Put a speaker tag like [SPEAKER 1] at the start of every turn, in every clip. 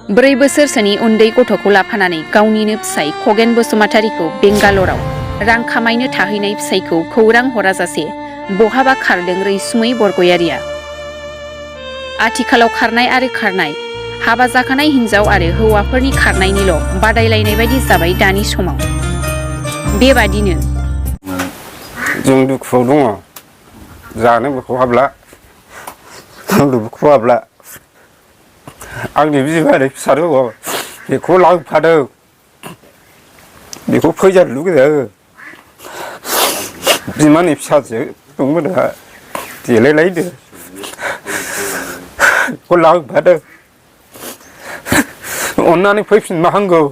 [SPEAKER 1] 4 बोसोरसोनि उन्दै गथ'खौ लाफानानै गावनिनो फिसाय खगेन बसुमतारीखौ बेंगालराव रां खामायनो थाहैनाय फिसायखौ खौरां हराजासे बहाबा खारदों रैसुमै बरगयारिया। आथिखालाव खारनाय आरो खारनाय हाबा जाखानाय हिन्जाव आरो हौवाफोरनि खारनायनिल' बादायलायनाय बायदि जाबाय दानि समाव। बेबादिनो
[SPEAKER 2] जों दुखुआव दङ, जानोबो खहाबला लोंनोबो खहाबला। आंनि बिमानि फिसाजो बेखौ लांफादों, बेखौ फैजानो लुगैदों। बिमानि फिसाजो दंमोन आंहा, देलायलायदों, बेखौ लांफादों। अन्नानै फैफिनबा हामगौ।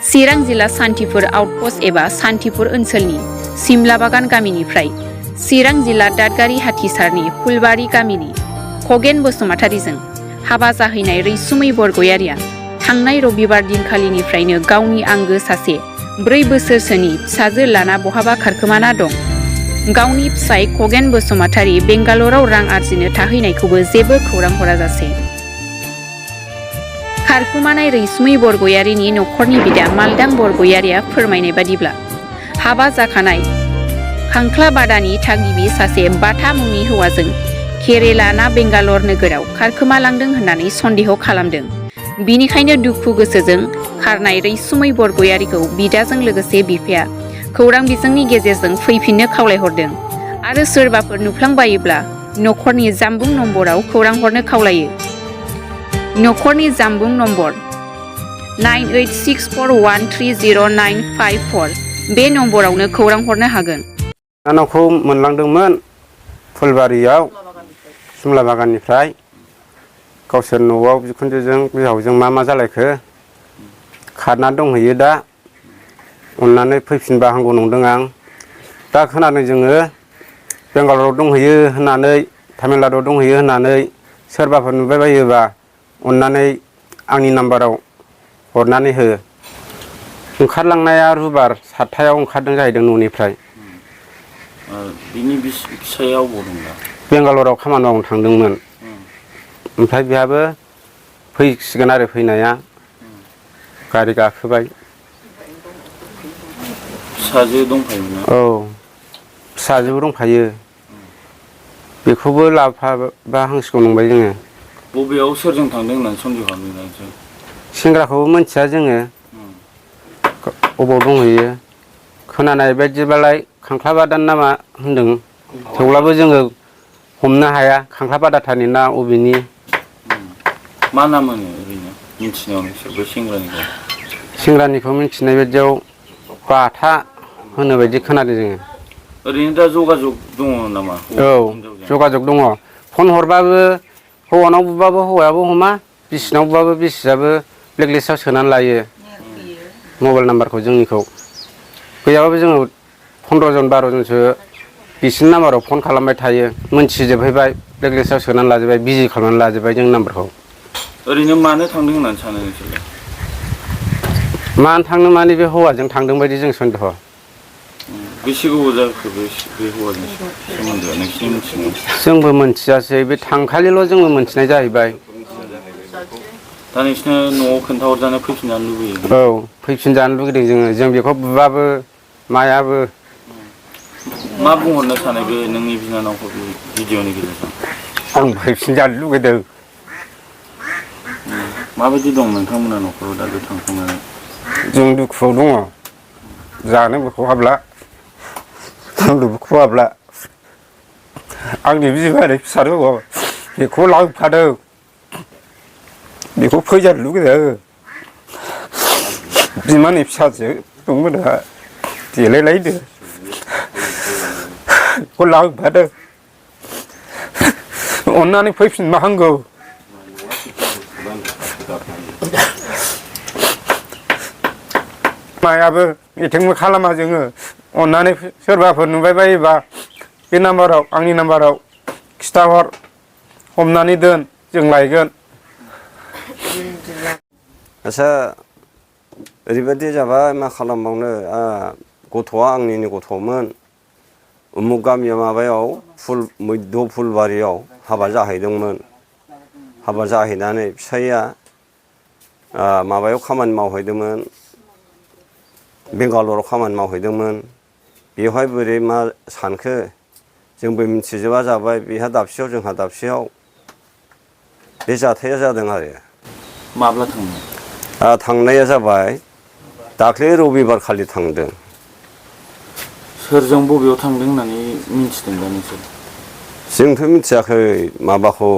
[SPEAKER 1] चिरां जिल्ला सान्थिपुर आउटपस्ट एबा सान्थिपुर ओनसोलनि सिमलाबागान गामिनिफ्राय चिरां जिल्ला दादगारि हाथिसारनि फुलबारि गामिनि खगेन बसुमतारीजों हाबा जाहैनाय रैसुमै बरगयारिया थांनाय रबिबार दिनखालिनिफ्रायनो गावनि आंगो सासे 4 बोसोरसोनि फिसाजो लाना बहाबा खारखोमाना दं। गावनि फिसाय खगेन बसुमतारी बेंगालराव रां आरजिनो थाहैनायखौबो जेबो खौरां हराजासे। खारखोमानाय रैसुमै बरगयारिनि नखरनि बिदा मालदां बरगयारिया फोरमायनाय बादिब्ला, हाबा जाखानाय खांख्लाबादानि थागिबि सासे बाथा मुंनि हौवाजों केरेला ना बेंगालर नोगोराव खारखोमालांदों होननानै सन्देह खालामदों। बिनिखायनो दुखु गोसोजों खारनाय रैसुमै बरगयारिखौ बिदाजों लोगोसे बिफाया खौरां बिजोंनि गेजेरजों फैफिननो खावलायहरदों आरो सोरबाफोर नुफ्लांबायोब्ला नखरनि जामबुं नम्बराव खौरां हरनो खावलायो। नखरनि जामबुं नम्बर 9864130954 बे नम्बरावनो खौरां हरनो हागोन।
[SPEAKER 2] नानावखौ मोनलांदोंमोन फुलबारियाव सिमला बागाननिफ्राय। गावसोर न'आव बिखुनजोजों बिहावजों मा जालायखो खारना दंहैयो दा, अननानै फैफिनबा हामगौ नंदों आं। दा खोनादों जोङो बेंगालराव दंहैयो होननानै, तामिलनाडुआव दंहैयो होननानै। सोरबाफोर नुबाय बायोबा अननानै आंनि नाम्बाराव हरनानै हो। ओंखारलांनाया रुबिबार 7थायाव ओंखारदों जाहैदों न'निफ्राय।
[SPEAKER 3] बिनि फिसाया अबाव दं दा?
[SPEAKER 2] बेंगालराव खामानि मावनो थांदोंमोन। ओमफ्राय बेहाबो फैसिगोन आरो फैनाया, गारि गाखोबाय।
[SPEAKER 3] फिसाजो दंफायोमोन ना?
[SPEAKER 2] औ, फिसाजोबो दंफायो। बेखौबो लाफाबा हामसिगौ नंबाय जोङो।
[SPEAKER 3] बबेयाव सोरजों थांदों होननानै सन्देह खालामदों नोंसोर?
[SPEAKER 2] सेंग्राखौबो मिथिया जोङो अबाव दंहैयो। खोनानाय बायदिबालाय खांख्लाबादान नामा होनदों, थेवब्लाबो जोङो हमनो हाया खांख्लाबादाथारनि ना अबेनि।
[SPEAKER 3] मा नाम होनो ओरैनो मिथिनायाव नोंसोर बै सेंग्रानिखौ?
[SPEAKER 2] सेंग्रानिखौ मिथिनाय बायदियाव बाथा होनो बायदि खोनादों जोङो।
[SPEAKER 3] ओरैनो दा जगाजग दङ नामा?
[SPEAKER 2] औ, जगाजग दङ। फन हरबाबो हौवानाव बुबाबो हौवायाबो हमा, बिसिनाव बुबाबो बिसियाबो ब्लेकलिस्टआव सोनानै लायो मबाइल नाम्बारखौ जोंनिखौ। गैयाबाबो जोङो 15 जन 12 जनसो बिसिनि नाम्बाराव फन खालामबाय थायो। मोनथिजोबहैबाय, ब्लेकलिस्टआव सोनानै लाजोबबाय, बिजि खालामनानै लाजोबबाय जोंनि नाम्बारखौ।
[SPEAKER 3] ओरैनो मानो थांदों होननानै सानो नोंसोरलाय?
[SPEAKER 2] मानो थांनो माने बे हौवाजों थांदों बायदि जों सन्देह'।
[SPEAKER 3] बेसे गोबाव जाखो बे हौवाजों सोमोन्दोआ नोंसिनि मिथिनायाव?
[SPEAKER 2] जोंबो मोनथियासै, बे थांखालिल' जोंबो मोनथिनाय जाहैबाय।
[SPEAKER 3] दा नोंसिना न'आव खोन्थाहरजानो फैफिनजानो लुबैयो?
[SPEAKER 2] औ, फैफिनजानो लुगैदों जोङो। जों बेखौ बुबाबो मायाबो।
[SPEAKER 3] मा बुंहरनो सानो बे नोंनि बिनानावखौ बे भिडिअ'नि गेजेरजों?
[SPEAKER 2] आं फैफिनजानो लुगैदों।
[SPEAKER 3] माबायदि दं नोंथांमोना न'खराव दा बे थांखांनानै?
[SPEAKER 2] जों दुखुआव दङ, जानोबो खहाबला लोंनोबो खहाबला। आंनि बिमानि फिसाजो बेखौ लांफादों, बेखौ फैजानो लुगैदों। बिमानि फिसाजो दंमोन आंहा, देलायलायदों, बेखौ लांफादों। अन्नानै फैफिनबा हामगौ। मायाबो मिथिंबो खालामा जोङो। अन्नानै सोरबाफोर नुबाय बायोबा बे नाम्बाराव, आंनि नाम्बाराव खिथाहर, हमनानै दोन, जों लायगोन।
[SPEAKER 4] आच्छा, ओरैबायदि जाबाय मा खालामबावनो। गथ'आ आंनिनो गथ'मोन। उमुग गामियाव माबायाव मैद्य फुलबारियाव हाबा जाहैदोंमोन। हाबा जाहैनानै फिसाइया माबायाव खामानि मावहैदोंमोन बेंगालराव खामानि मावहैदोंमोन बेवहाय बोरै मा सानखो जोंबो मिथिजोबा जाबाय बेहा दाबसेयाव जोंहा दाबसेयाव बे जाथाया जादों आरो
[SPEAKER 3] माब्ला थांनाय
[SPEAKER 4] थांनाया जाबाय दाख्लै रबिबार खालि थांदों
[SPEAKER 3] सोरजों बबेयाव थांदों होननानै मिन्थिदों दा नोंसोर
[SPEAKER 4] जोंथ' मिथियाखै माबाखौ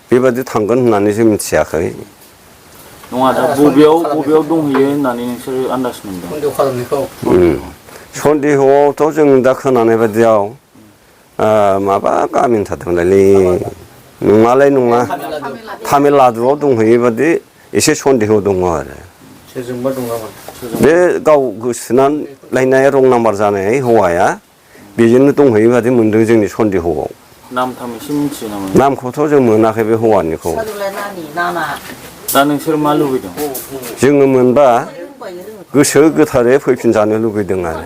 [SPEAKER 4] बेबादि थांगोन होननानै जों मिथियाखै
[SPEAKER 3] नङा दा बबेयाव दंहैयो होननानै नोंसोर आन्दाज मोनदों
[SPEAKER 4] सन्देहआवथ' जों दा खोनानाय बायदियाव माबा गामिनि थादोंमोनलै नङालाय नङा तामिलनाडुआव दंहैयो बादि एसे सन्देह दङ आरो
[SPEAKER 2] सोरजोंबा दं नामा
[SPEAKER 4] बे गाव गोसोनानै लायनाय रं नाम्बार जानाय हौवाया बेजोंनो दंहैयो बादि मोनदों जोंनि सन्देहआव
[SPEAKER 3] नाम थाम एसे मिथियो नामा
[SPEAKER 4] नामखौथ' जों मोनाखै बे हौवानिखौ
[SPEAKER 3] दा नोंसोर मा लुबैदों
[SPEAKER 4] जोङो मोनबा गोसो गोथारै फैफिनजानो लुगैदों आरो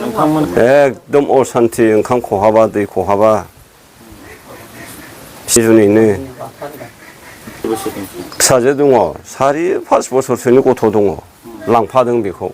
[SPEAKER 3] नोंथांमोन
[SPEAKER 4] एकदम असान्थि ओंखाम खहाबा दै खहाबा सिजुनैनो फिसाजो दङ 4-5 बोसोरसोनि गथ' दङ लांफादों बेखौ